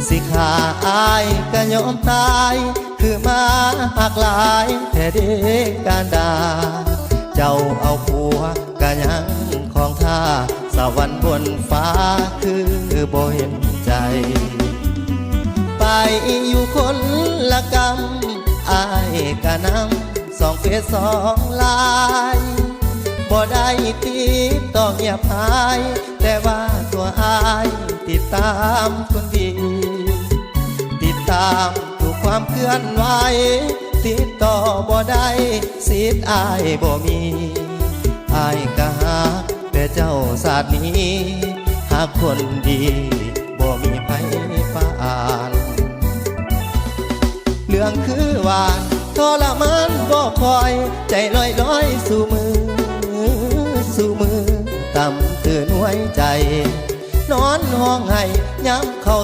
ຊິຂ້າອ້າຍກະຍອມຕາຍ ຄືມາຮັກຫຼາຍແທ້ເດການດາ ເຈົ້າເອົາຜົວກະຍັງຂອງທ່າ ສະຫວັນບົນຟ້າຄືບໍ່ເຫັນໃຈ ໄປຢູ່ຄົນລະກຳ ອ້າຍກະນຳສອງເຟສສອງລາຍ ບໍ່ໄດ້ຕິດຕໍ່ງຽບຫາຍ ແຕ່ວ່າຕົວອ້າຍຕິດຕາມຄົນດີ ຕິດຕາມທຸກຄວາມເຄື່ອນໄຫວ ຕິດຕໍ່ບໍ່ໄດ້ ສິດອ້າຍບໍ່ມີ ອ້າຍກະຮັກແຕ່ເຈົ້າຊາດນີ້ ຮັກຄົນດີບໍ່ມີໃຜປານ ເລື່ອງຄືຫວານທໍລະມານບໍ່ຄ່ອຍ ໃຈລອຍໆສູ່ມື້ ສູ່ມື້ ຕ່ຳຕື່ນຫວຍໃຈ ນອນຮ້ອງໄຫ້ຍາມເຂົ້າ